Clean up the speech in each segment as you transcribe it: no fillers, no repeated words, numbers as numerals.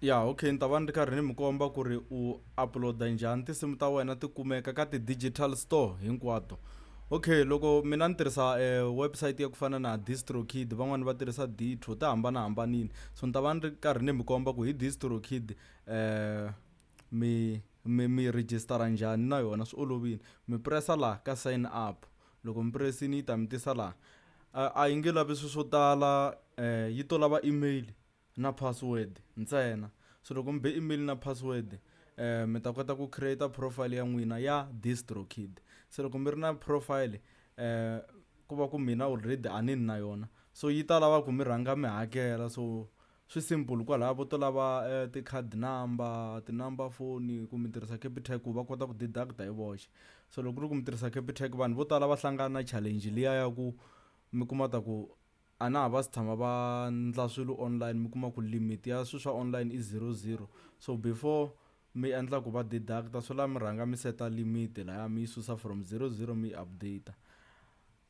Ya okay ni ta va ni ri karhi ni mi komba ku ri u upload-a njhani tinsimu ta wena ti kumeka ka ti-digital store hinkwato. Okay loko mina ni tirhisa website ya ku fana na DistroKid van'wani va tirhisa Ditto ti hambanahambanile so ni ta va ni ri karhi ni mi komba ku hi DistroKid mi mi mi register-a njhani na yona swi olovile. Mi press-a laha ka sign up loko mi press-ini yi ta mi tisa laha a yi nge lavi swilo swo tala yi to lava email. Na password ntsena so loko mi be email na password mi ta kota ku create profile ya n'wina ya DistroKid se loko mi ri na profile ku va ku mina already a ni na yona so yi ta lava ku mi rhanga mi hakela so swi simple kwalaya vo to lava ti-card number ti-number phone ku mi tirhisa Capitec ku va kota ku deduct-a hi voxe so loko ku ri ku mi tirhisa Capitec vanhu vo tala va hlangana na challenge liya ya ku mi kuma ta ku a na ha va si tshama va ndla swilo online mi kuma ku limit ya swilo swa online i zero zero so before mi endla ku va deduct swi lava mi rhanga mi seta limit lahaya mi yi susa from zero zero mi yi update.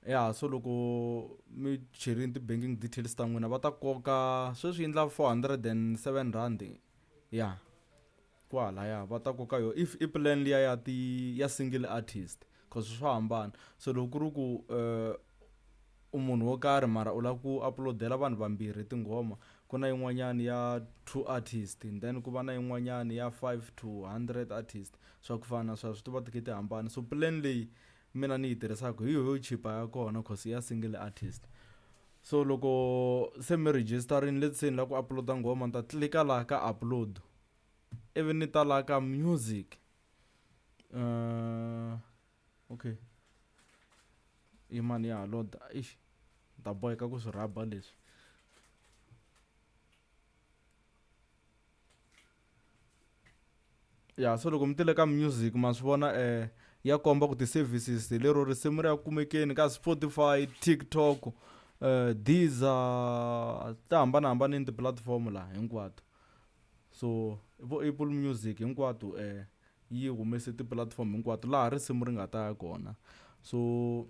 Ya so loko mi cherini ti-banking details ta n'wina va ta koka sweswi yi endla 407 rand ya kwalaya va ta koka yona if i plan liya ya ti ya single artist cause swa hambana so loko ku ri ku u munhu wo karhi mara u lava ku upload-ela vanhu vambirhi tinghoma ku na yin'wanyani ya two artist then ku va na yin'wanyani ya 5 to 100 artist swa ku fana na sweswo ti va ti kha ti hambana so plan leyi mina ni yi tirhisaka hi yoho yo chipa ya kona cause i ya single artist so loko se mi register-ini let's say ni lava ku upload-a nghoma ni ta tlilika laha ka upload ivi ni ta laha ka music okay yimani ya ha load-a eish ni ta boheka ku swi rhaba leswi. Ya so loko mi tile ka music ma swi vona ya komba ku ti-services hi lero risimu ri ya kumekeni ka Spotify, TikTok, Deezer ti hambanahambanini tipulatifomo laha hinkwato so vo Apple Music hinkwato yi humese tipulatifomo hinkwato laha risimu ri nga ta ya kona so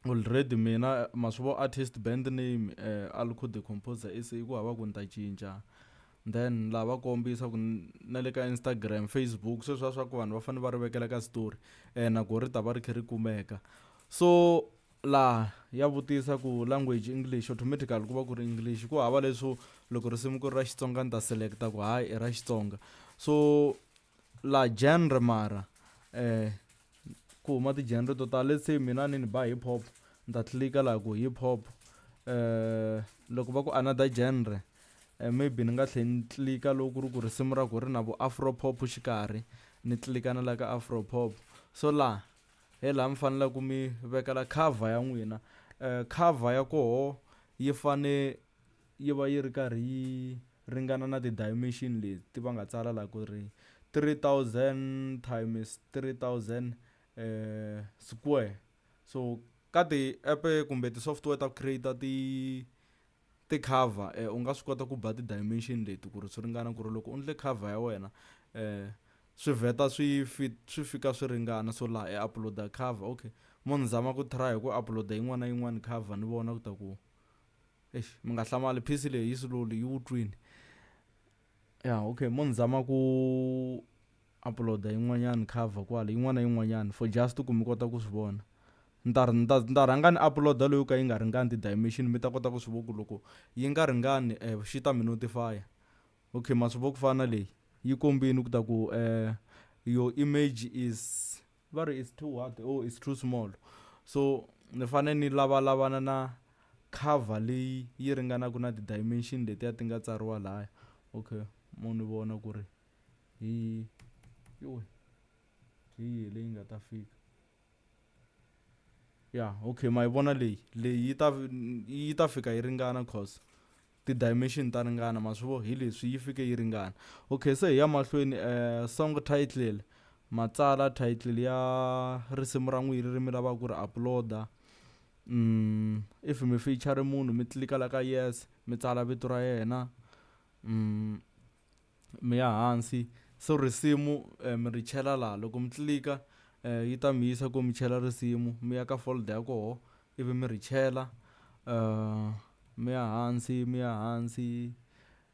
already mina ma swi vo artist band name Alco the composer S_A ku hava ku ni ta cinca then laha va kombisa ku na le ka Instagram, Facebook sweswiya swa ku vanhu va fanele va ri vekela ka story na koho ri ta va ri kha ri kumeka so laha ya vutisa ku language English automatically ku va ku ri English ku hava leswo loko risimu ku ri ra Xitsonga ni ta select-a ku hayi i ra Xitsonga so la genre mara ku huma ti-genre to tala let's say mina ni ni ba hip hop ni ta tlilika laha ku hip hop loko va ku another genre maybe ni nga tlhela ni tlilika loko ku ri ku risimu ra ku ri na vu afro pop xikarhi ni tlilika na la ka afro pop so laha hi laha mi faneleke mi vekela cover ya n'wina cover ya koho yi fane yi va yi ri karhi yi ringana na ti-dimension leti va nga tsala la ku ri 3000 times 3000 square so ka ti-app kumbe ti-software ta ku create ti ti-cover u nga swi kota ku ba ti-dimension leti ku ri swi ringana ku ri loko u endle cover ya wena swi vheta swi swi fika swi ringana so laha i upload-a cover okay mo ni zama ku try hi ku upload-a yin'wana na yin'wana cover ni vona ku ta ku Eish mi nga hlamali P_C leyi yi slowly yi vutshwini ya okay mo ni zama ku upload-a yin'wanyani cover kwala yin'wana na yin'wanyana for just ku mi kota ku swi vona ni ta ni ta ni ta rhanga ni upload-a leyo ka yi nga ringani ti-dimension mi ta kota ku swi vona ku loko yi nga ringani xi ta mi notify. Okay ma swi vona ku fana na leyi yi kombile ku ta ku your image is va ri is too what oh is too small so ni fane ni lavalavana na cover leyi yi ringanaka na ti-dimension letiya ti nga tsariwa laya okay mo ni vona ku ri hi yoh hi yihi leyi nga ta fika ya okay ma yi vona leyi leyi yi ta yi ta fika yi ringana cause ti-dimension ta ringana ma swi vo hi leswi yi fike yi ringana okay se hi ya mahlweni song title ma tsala title ya risimu ra n'wina leri mi lavaka ku ri upload-a if mi feature munhu mi tlilika la ka yes mi tsala vito ra yena mi ya hansi so risimu mi ri chela laha loko mi tlilika yi ta mi yisa ku mi chela risimu mi ya ka folder ya koho ivi mi ri chela mi ya hansi mi ya hansi.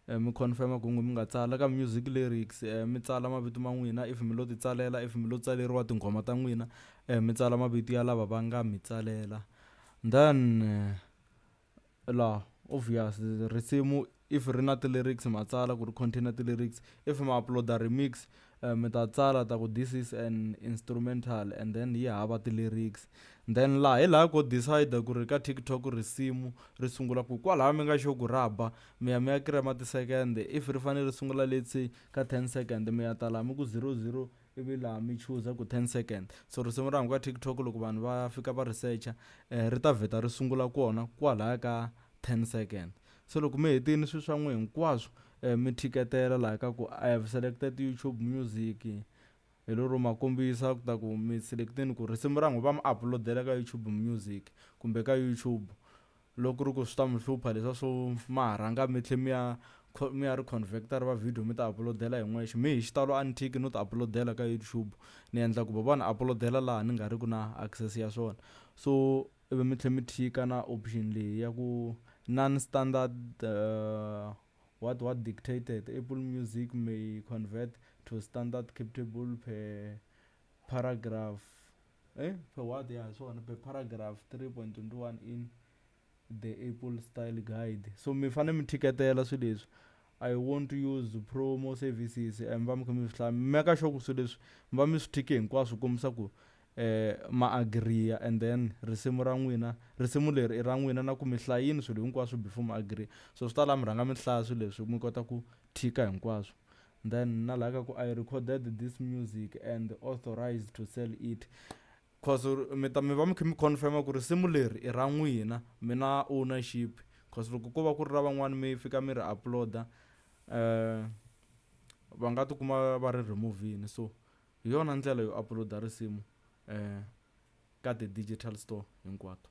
Mi confirm ku n'wina mi nga tsala ka music lyrics mi tsala mavito ma n'wina if mi lo ti tsalela if mi lo tsaleriwa tinghoma ta n'wina mi tsala mavito ya lava va nga mi tsalela then la obvious risimu if ri na ti-lyrics ma tsala ku ri contain ti-lyrics if ma upload-a remix mi ta tsala ta ku this is an instrumental and then yi hava ti-lyrics then laha hi laha ko decide ku ri ka TikTok risimu ri sungula ku kwalaya mi nga sure ku ra ba mi ya mi ya kirema ti-second if ri fanele ri sungula let's say ka ten second mi ya ta laha mi ku zero zero ivi laha mi chuza ku ten second so risimu ra ka TikTok loko vanhu va fika va ri secha ri ta vheta ri sungula kona kwalaya ka ten second se loko mi hetile swilo swa n'wina hinkwaswo mi thiketela laha ka ku I have selected YouTube music hi lero ma kombisa ku ta ku mi select-ini ku risimu ra n'wina va mi upload-ela ka YouTube music kumbe ka YouTube loko ku ri ku swi ta mi hlupha leswiya swo ma ha rhanga mi tlhe mi ya mi ya ri convert-a ri va video mi ti upload-ela hi n'wexe mehe hi xitalo a ni thyiki no ti upload-ela ka YouTube ni endla ku va va ni upload-ela laha ni nga ri ku na access ya swona so ivi mi tlhe mi thyika na option leyi ya ku non-standard what what dictated Apple Music may convert to standard capable per paragraph per what ya hi swona per paragraph 3.21 in the Apple style guide so mi fanele mi thiketela swilo leswi I want to use promo services mi va mi kha mi swi hlaya mi meka sure ku swilo leswi mi va mi swi thike hinkwaswo ku kombisa ku ma agree-a and then risimu ra n'wina risimu leri i ra n'wina na ku mi hlayini swilo hinkwaswo before mi agree so swi ta lava mi rhanga mi hlaya swilo leswi mi kota ku thika hinkwaswo then na laha ka ku I recorded this music and authorized to sell it cause mi ta mi va mi kha mi confirm ku risimu leri i ra n'wina mi na ownership cause loko ko va ku ri ra van'wani mi fika mi ri upload-a va nga tikuma va ri remove-ini so hi yona ndlela yo upload-a risimu ka ti-digital store hinkwato.